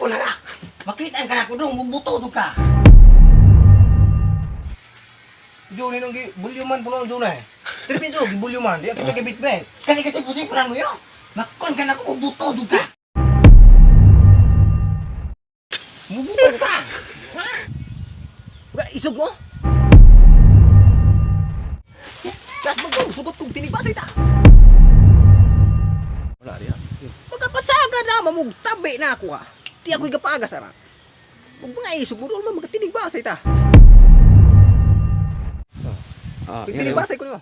ko na na. Makita ka na ko dong, mubuto to ka. Jo ni nang gi bulyuman puno jo na eh. Tripin jo gi bulyuman, di kita gi bitbit. Kasi kasi pusipulan mo yun. Makon ka na ko, mubuto to ka. Mubuto to ka. Ha? Ga isog mo. Tas mag sugot kog tinibasay ta. Wala riya. Pagkapasaga na mamugtabi na ako ha. Ti ako igapagas ara. Ug mga isog mo doon man magtinibasay ta. Ah, Tinibasay ko nimo.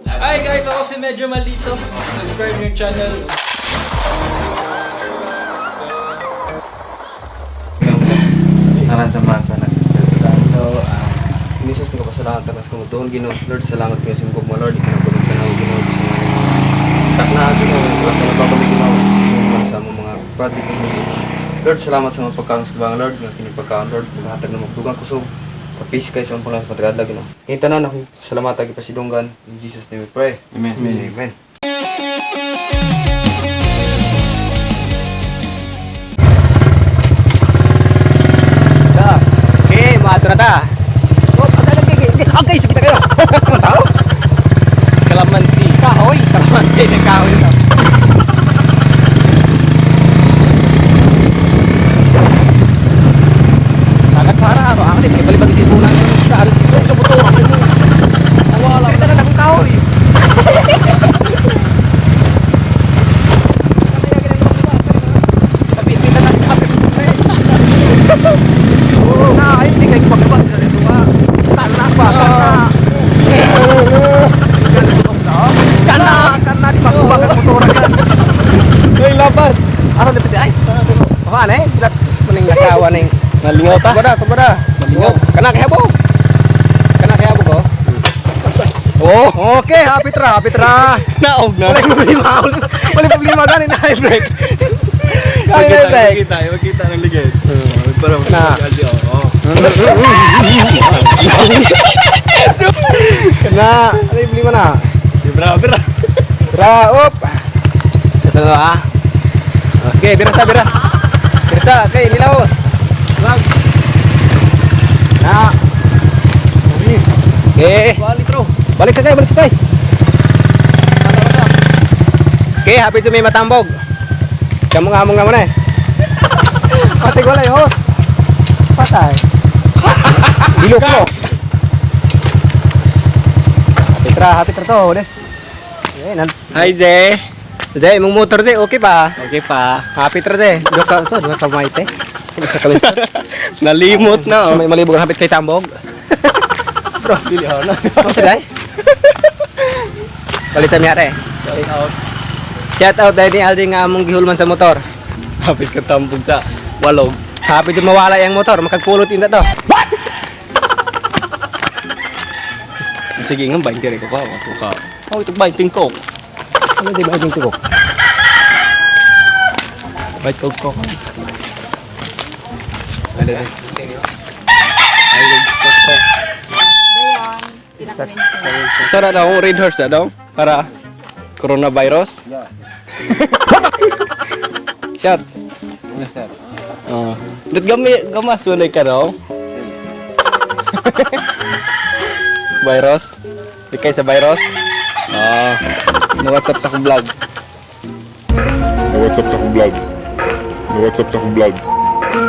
Hi guys, ako si Medyo Malito. Subscribe yung channel. Ngaran sa mansa na sa Espiritu Santo. Jesus nga pasalamat tanas ko doon Ginoo. Lord, salamat kayo sa imong mo Lord. Ikinabulog ka na Ginoo sa mga takna Ginoo, wala ka na ba kami Ginoo. Ginoo sa among mga project Ginoo. Lord, salamat sa mga pagkaon sa bang Lord, nga kini pagkaon Lord, maghatag na magdugang kusog. Kapis kay sa among sa patagadlag Ginoo. Kini tanan ako salamat agi pasidunggan. In Jesus name we pray. Amen. Amen. Ta. Okay, maato na ta. Oh, agay agay agay sige ta kayo. Ano tao? Kalamansi. Kahoy, kalamansi ng kahoy to. Sagat para ako, ang kay balibag si Bunan sa ano sa buto ako. Wala kita na lang kong kahoy. Na, ay, hindi kayo pagkabag na rin Kana ba, kana. Kana, kana, di pagkabag ang motor ka. Ay, labas! Asa dapat ay? Paano eh? Bilat kuning nakawa ning. Malingaw ta. Tubada, tubada. Malingaw. Kana kay habo. Kana kay habo ko. Oh, okay, happy tra, happy tra. Naog na. Wala problema. Wala problema gani na break. Gani na break. Makita, makita ng ligid. Para Na. Oo. Kana, ano yung problema na? Bra, bra. Bra, op. Asa na ah? Sige, birasa, bira. Birasa, okay, nilaos. Wag. Na. Okay. Balik, bro. Balik sakay, balik sakay. Okay, happy to may matambog. Kamu nga mo nga mo na eh. Patay wala yung host. Patay. Bilok mo. Happy tra to. De. Okay, nan Hi, Jay. Jay, mong motor Jay, okay pa? Okay pa. Happy tra Jay. Dua ka to, dua ka maite. Isa ka minsan. Nalimot na, oh. May malibog ang hapit kay tambog. Bro, dili ho na. Ano sa day? Balik sa miyare. Shout out. Shout out dahil ni Aldi nga among gihulman sa motor. Hapit ka tambog sa walog. Happy din mawala yung motor, makagpulot inda to. Sige nga, 20 ko ka. Ako ka. Oh, ito 20 ko. Ano di ba yung tugo? 20 ko. Ano din? Sara na akong red horse na daw para coronavirus. Yeah. Shot. Oh. Dat gami gamas wala ka daw. Virus. Di kay sa virus. Ah. Na WhatsApp sa akong vlog. Na WhatsApp sa akong vlog. Na WhatsApp sa akong vlog.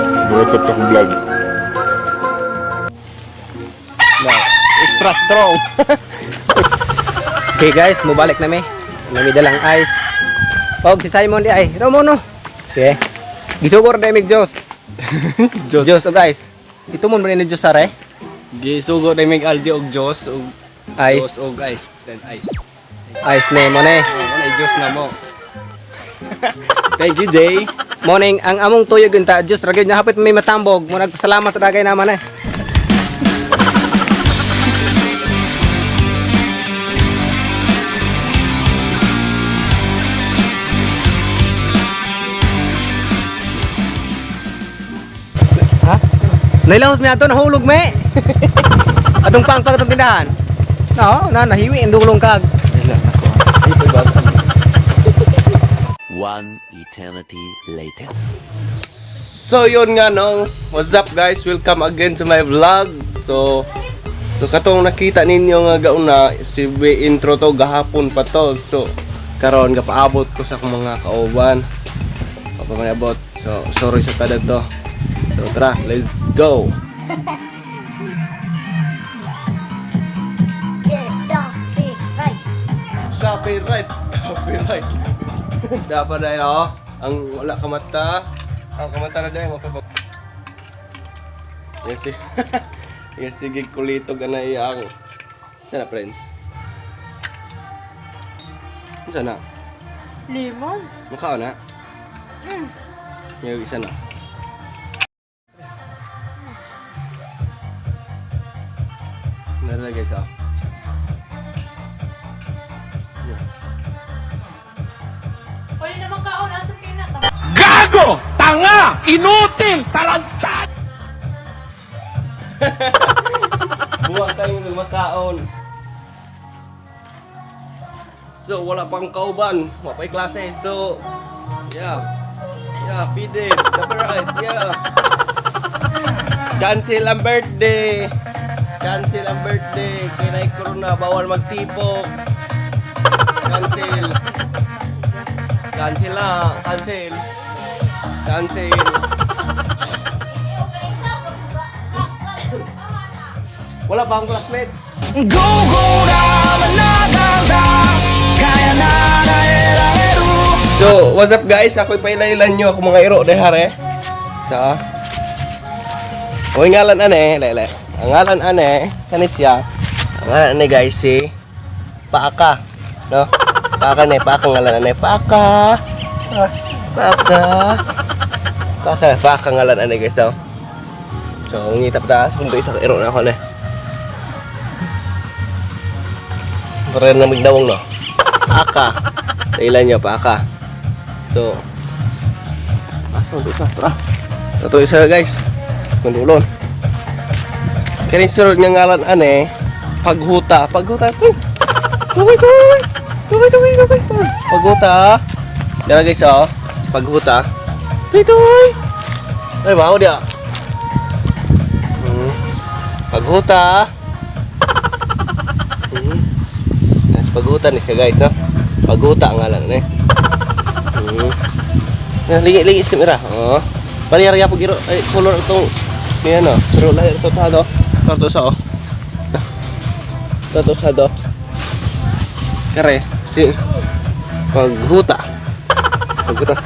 Na WhatsApp sa akong vlog. Na, extra strong. Okay guys, mubalik na mi. Nami dalang ice. Og si Simon di ay, Romo no. Okay. Gisugor na mig Diyos. Diyos. Diyos og ice. Ito mo ni Diyos sare. Gisugo na mig algae og Diyos og Ice. Diyos og ice. Then ice. Ice na mo na eh. Oh, wala Diyos na mo. Thank you, Jay. Morning, ang among tuyog unta Diyos ra gyud niya hapit may matambog. Mo nagpasalamat sa dagay naman eh. Ha? Nailahos mi ato nahulog me. Atong pangpang atong tindahan. No, na nahiwi ang dulong kag. Wala na ko. Ay, ito bago. One eternity Eternity later. So yun nga no, what's up guys? Welcome again to my vlog. So katong nakita ninyo nga gauna, si intro to gahapon pa to. So karon gapaabot ko sa akong mga kauban. Pa man abot. So sorry sa tanan to. So tara, let's go. Copyright. Copyright, copyright. Dapat na oh, ang wala ka mata. Ang kamata na dahil mapapag. Yes, yes, sige kulitog ana iyang. Sana friends. Sana. Lemon. Mukha na. Yung isa na. Nalagay sa. Wala naman kaon, asa kayo na? Buwag tayong lumakaon. So, wala pang kauban. Wala pa'y klase. So, yeah. Yeah, feed it. Copyright. Yeah. Cancel ang birthday. Cancel ang birthday. Kinay corona, bawal magtipok. Cancel. Cancel na. Cancel. Cancel. Wala pa akong classmate. So, what's up guys? Ako'y pailailan nyo ako mga iro dehare. Sa Uy, ngalan ane, lele. Ang ngalan ane, kani siya. Ang ngalan ane guys si Paaka, no? Paaka ne, Paaka ngalan ane, Paaka. Ah, Paaka. Paaka, Paaka ngalan ane guys, no? So, ngitap ta, sundo isa ka iro na ako ne. Para na magdawong no. Paaka. Sa ilan nyo, Paaka. So, asa ito isa? Tara. Ito isa guys. Kundulon. Kaya sunod nga ngalan ane, paghuta. Paghuta. Tuy. Tuy, tuy. Tuy, tuy, tuy, tuy. Paghuta. Dara guys, oh. Paghuta. Tuy, tuy. Ay, bawo dia. Paghuta. Nas paghuta ni siya guys, no? Paghuta ang ngalan ane. Nah, lingi lingi sa kamera. Oh. Palihar ya pag iro ay color itong ni ano, pero lahi ito ta do. Tato sa oh. Tato sa do. Kare si paghuta. Paghuta.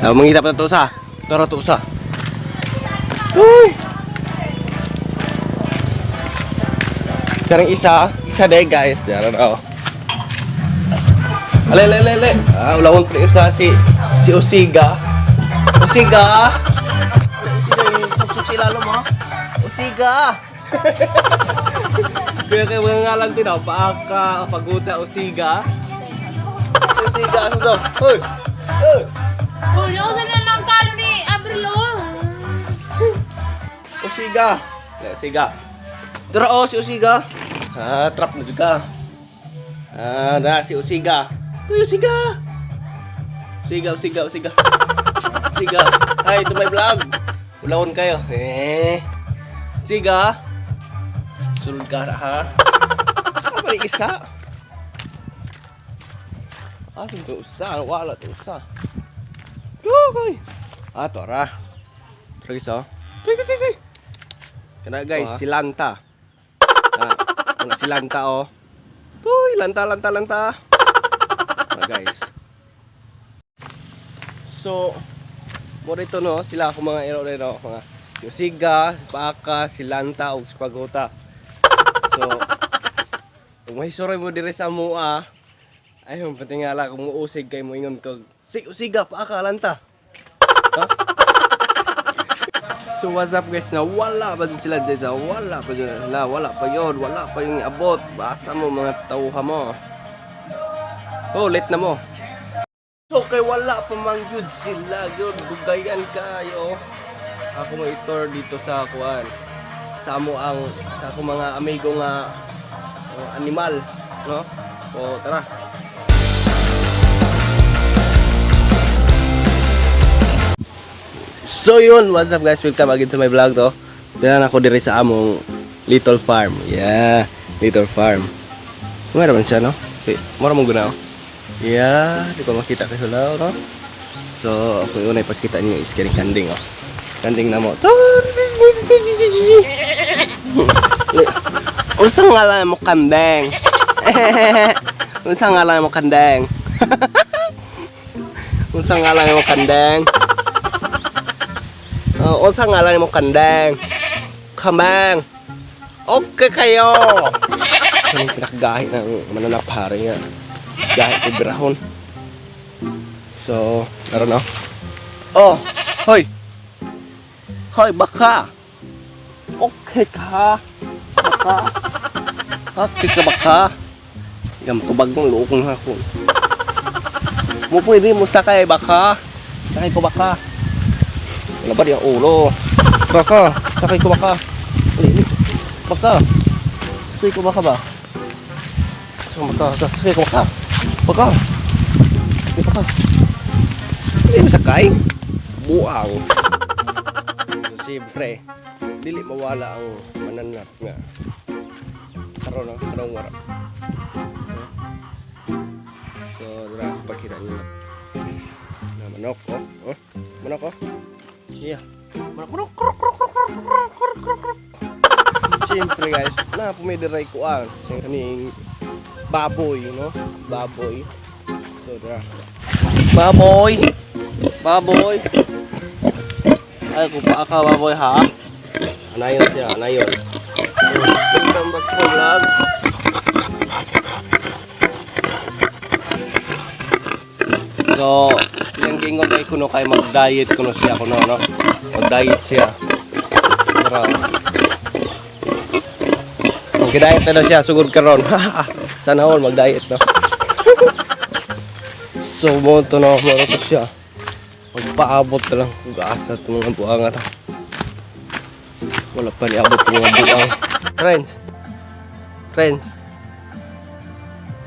Ah, mangita pa to sa. Tara to sa. Uy. Karang isa, isa day guys. Dara na oh. Ale, ale, ale, ale. Ah, ulawon pa isa si si Usiga. Usiga. Usiga yung suksok sa ilalo mo. Usiga. Kaya kaya mga ngalan din oh, Paaka, Paguta, Usiga. Usiga, ano daw? Hoy! Hoy! Uy, ako na lang talo ni Abril, oh. Usiga. Le, Usiga. Tara oh, si Usiga. Ah, trap na juga. Ah, na si Usiga. Uy, Usiga. Usiga, Usiga, Usiga. Usiga. Hi to my vlog. Ulawon kayo. Eh. Usiga. Sulod ka na, ha. Apa ni isa? Ah, ito usa. Wala to usa. Dugoy. Ah, tora. Tara isa. Oh. Tuy, tuy, tuy, tuy. Kana guys, si Lanta. Ah, wala si Lanta oh. Tuy, Lanta, Lanta, Lanta. Tara guys. So, mo rito no, sila ako mga ero ero, mga si Usiga, si Paaka, si Lanta ug si Pagota. So, kung may suroy mo diri sa mua, ay patingala kung muusig kay mo ingon kog si Usiga, Paaka, Lanta. Ha? So what's up guys na wala pa dun sila dyan sa wala pa dun sila wala pa yun wala pa yung abot basa mo mga tauha mo. Oh, late na mo. So kay wala pa man yun sila yun bugayan kayo. Ako mo itor dito sa kuan sa amo ang sa ako mga amigo nga animal no. So tara. So yun, what's up guys? Welcome again to my vlog to. Diyan ako diri sa among little farm. Yeah, little farm. Mura man siya, no? Eh, mura mong gunaw. Yeah, di ko makita kay hulaw, no? So, ako yung una ipakita niyo is kining kanding, oh. Kanding na mo. Unsa ngalan mo kanding? Unsa ngalan mo kanding? Unsa ngalan mo kanding? Oh, unsa ngalan mo kandeng? Kamang. Okay kayo. Kanang pinakagahi ng mananapare nga. Gahi kay birahon. So, meron no? Oh, hoy. Hoy, baka. Okay ka. Baka. Okay ka baka. Yung tubag ng luokong hakon. Mo pwede mo sakay baka. Sakay ko baka. Wala ba di ang ulo? Baka, sakay ko baka. Ali, ali. Baka. Sakay ko baka ba? Sakay ko baka, sakay ko baka. Baka. Di baka. Hindi mo sakay? Buang. So, siyempre, dili mawala ang mananap nga. Karon no, karon wara. So, dara pakita niyo. Na manok, oh, oh. Manok, oh. Yeah. Manok, manok, kruk, kruk, kruk, kruk, kruk, kruk, kruk, kruk. Siyempre guys, na pumidiray ko ang sa kaning baboy, no? Baboy. So, dara. Baboy. Baboy. Ay, kung pa ka baboy ha. Anayon siya, anayon. Welcome back to my vlog. So, yung gingon kay kuno kay mag-diet kuno siya kuno no. Mag-diet siya. Pero Mag-diet na daw siya sugod karon. Sana all mag-diet no. So mo to no, mo to siya. Magpaabot na lang kung gaasa itong mga buang ata. Wala pa niabot itong mga buang. Friends. Friends.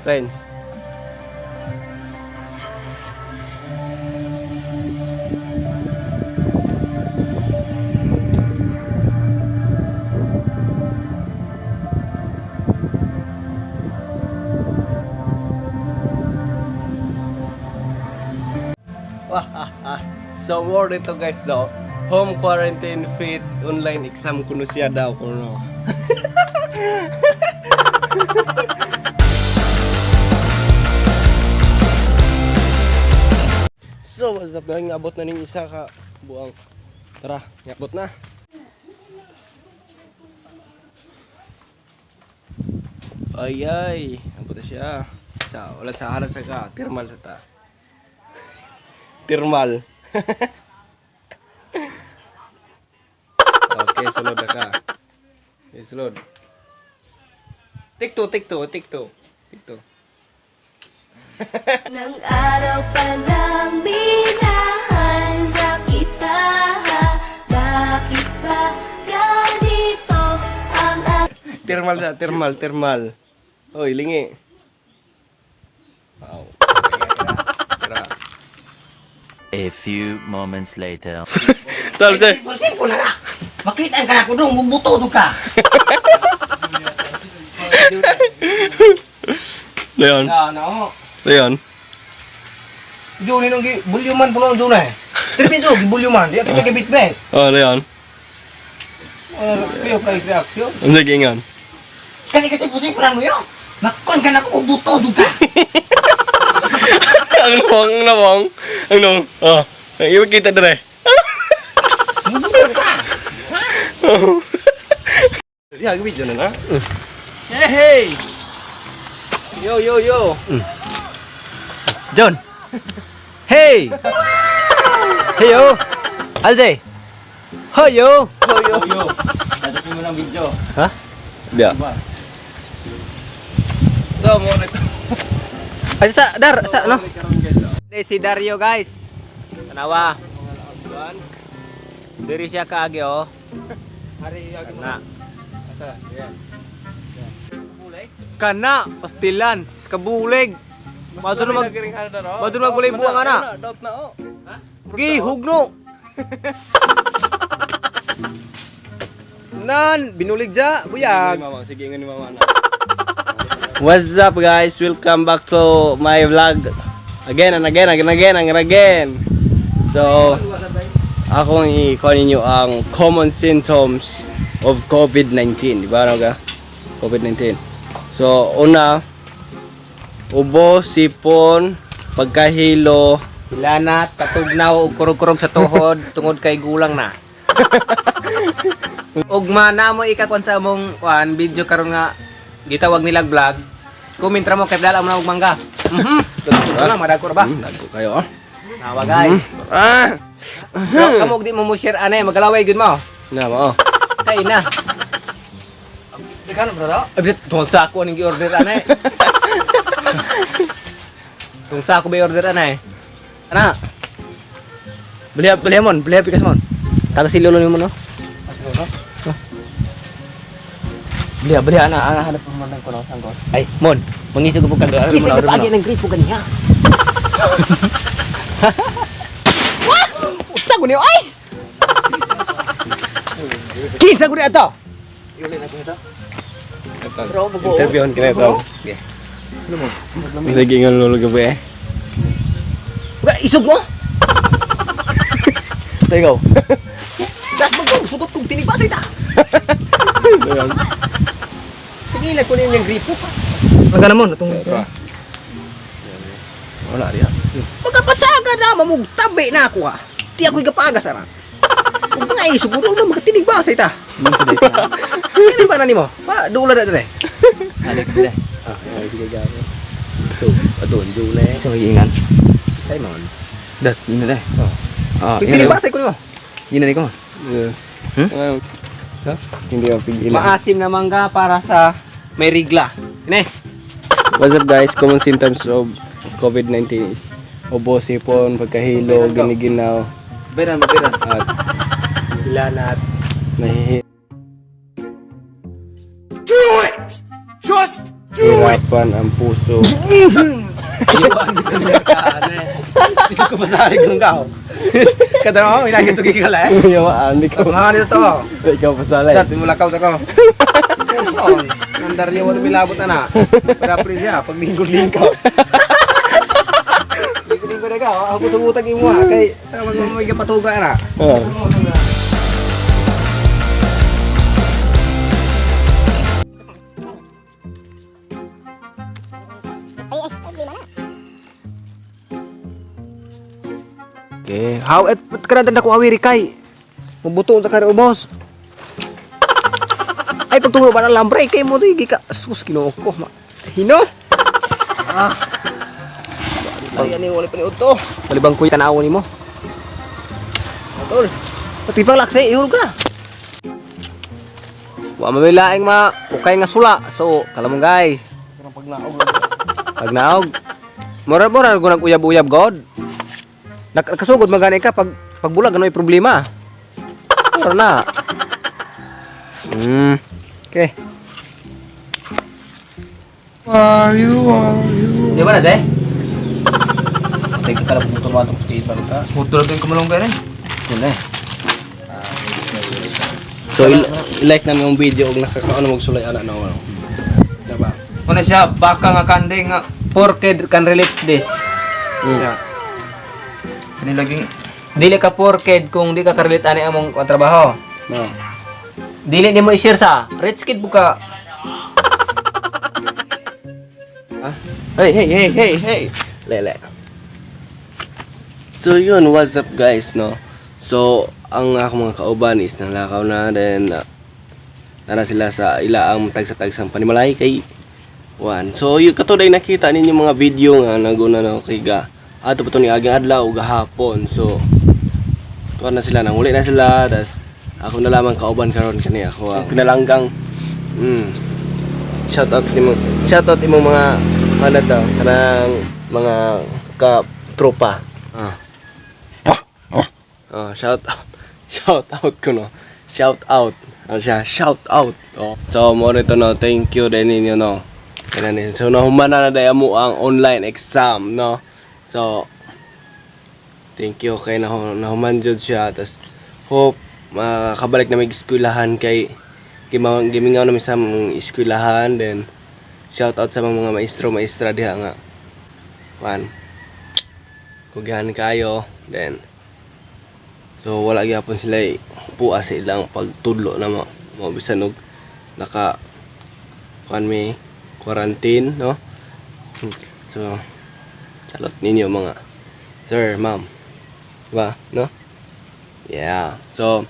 Friends. So more dito guys daw. Home quarantine fit online exam kuno siya daw kuno. So what's up na ngabot na ning isa ka buang. Tara, ngabot na. Ay ay, abot na siya. Sa wala sa harap sa ka, thermal sa ta. Thermal. Okay, sulod na ka. Okay, sulod. Take two, take two, take two. Take two. Nang araw pa lang minahal na kita. Bakit ba ganito ang Thermal sa, thermal, thermal. Hoy, lingi. Wow. Tara. A few moments later. Tol, sir. Simple, simple na na. Makita ka na ko dong, mubuto dong ka. Leon. Na, no. Leon. Diyo ni nung gi bulyuman puno ang zona eh. Tripinso gi bulyuman, di kita gibitbit. Oh, Leon. Ano kay reaksyon? Ang sige ingon. Kasi kasi simple lang mo yun. Makon ka na ko, mubuto dong ka. Ang nawong, ang nawong. Ang nawong. Oh, ang iba kita dire. Mubuto ka. Ya, video na na. Hey, hey! Yo, yo, yo. John. Hey. Hey yo. Alze. Hey yo. Yo, yo. Yo, tatapin mo ng video. Ha? Yeah. So, mo nito. Ay sa dar sa no. Di si Dario guys. Tanawa. Diri siya kaagi oh. Hari, Kana. Asa, yan. Kana pastilan sa kabulig. Madto na mag Madto na maggulay buwang ana. Dot na oh. Gi hugno. Nan, binulig ja, buyag. Sige nga ni mama na. What's up, guys? Welcome back to my vlog. Again and again, again, again, and again. So, akong i-call ninyo ang common symptoms of COVID-19. Di ba, ano ka? COVID-19. So, una, ubo, sipon, pagkahilo, Hilanat, katugnaw ug kurog-kurog sa tuhod tungod kay gulang na. Ugma na mo ikakuan sa among kuan video karon nga gitawag nilag vlog. Comment ra mo kay dala mo na og mangga. Ano madagko ra ba? Dagko kayo, ah. Nawa guys. Ah! Pero kamo og di mo mo share anay magalaway gyud mo. Na, mo. Kay na. Daghan bro. Ay, tungod sa ako aning gi-order anay. Tungod sa ako ba i-order anay? Ana. Beli beli mon, beli pikas mon. Taga si lolo nimo no? Beli beli ana ana hanap mo man ko sanggol. Ay, mon, mangisog ko pud kag. Kisig ka paagi ng gripo ganiha. Wah! Usa ko niyo ay! Kinsa ko ni ato? Interviewon kina ito. Sige nga lolo gabi eh. Buka isog mo. Ikaw. Das mo ko sugot kog tinig basay ta. Sige lang kunin yung gripo pa. Magana mo itong Wala riya. Pagkapasaga na mamugtabi na ako ha. Ti ako igapagas ara. Ug nga isog mo na magatinig basay ta. Kini ba na nimo? Pa duula na dire. Alik beli. Ah, sige gabi. So, adon jule. So giingan. Simon. Dat ina deh. Ah, Tinig basay ko nimo. Ina ni ko. Yeah. Hmm? Hindi ako pigilan. Maasim na mangga para sa may rigla. Ine. What's up, guys? Common symptoms of COVID-19 is ubo, sipon, pagkahilo, giniginaw, Beran beran. at Hilanat. nahihi. Do it! Just do Hirapan ang puso. Isip ko pa sa harig kong kao. Kadaro inagito gikala eh. Yawaan, ikaw. Mga nito to. Ikaw pasalay. Dat mulakaw sa ko. Nandar niya wala milabot na na. Para pre siya pag lingkod-lingkod. Lingkod-lingkod na ka. Ako tumutag imo ha kay sa mga may gapatuga na. Oh. Okay. How at kada na ko awiri kay. Mabuto unta ka ubos. Ay pagturo ba ng lambre kay mo di ka sus Ginoo ko. Hino. Ah. Ay ani wala pa ni udto. Palibang ko tanaw nimo. Tol. Pati pang lakse ihulog ka. Wa may laing ma ukay nga sula. So, kalamong guys. Pagnaog. Mura mura ko nag-uyab-uyab god. Nakasugod man gani ka pag pagbulag ano problema. Mura na. Okay. Di ba na, Zay? Teka ka lang pumutol mo itong skate ba Putol ko kumalong gani. Yun eh. So, i-like namin yung video og nakakaano magsulay ana na ano. Diba? Una siya baka nga kanding nga Poor kid can relate this. Mm. kani laging Dili ka poor kid kung di ka karelate ani among trabaho. No. Dili nimo i-share sa rich kid buka. Hey, hey, hey, hey, hey. Lele. So yun, what's up, guys, no? So, ang akong mga kauban is nanglakaw na, then nara sila sa ila ang tagsa-tagsang panimalay kay Juan. So, yun katuday nakita ninyo mga video nga naguna na kay ga. Ato pa to ni agang adlaw ug gahapon. So, tuwa na sila, nanguli na sila, tas ako na lamang kauban karon kani ako ang pinalanggang shout out nimo, shout out imong mga ano to kanang mga ka tropa ah. Oh, shout out, shout out ko no, shout out ano siya, shout out. Oh. So mo rito no, thank you din ninyo no. Kanan ni, so nahuman na na mo ang online exam no. So Thank you kay nahuman jud siya, tas hope makabalik na may eskwelahan kay gimingaw na mi sa among eskwelahan. Then shout out sa mga maestro maestra diha nga kuan, kugihan kayo. Then so wala gyapon sila puas sa ilang pagtudlo na mo mo bisan og naka kuan mi quarantine, no? So salute ninyo, mga sir, ma'am, diba, no? Yeah, so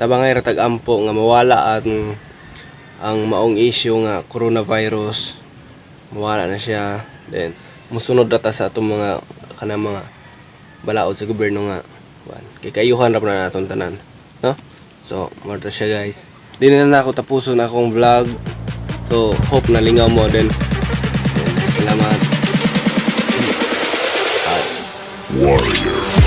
tabangay ra tag ampo nga mawala ang maong issue nga coronavirus. Mawala na siya, then musunod na ta sa atong mga kanang mga balaod sa gobyerno nga kuan kay kayuhan ra na naton tanan, no? So mo to siya, guys. Di na ako tapuson akong vlog. So hope na lingaw mo. Then salamat. Peace out. Warrior.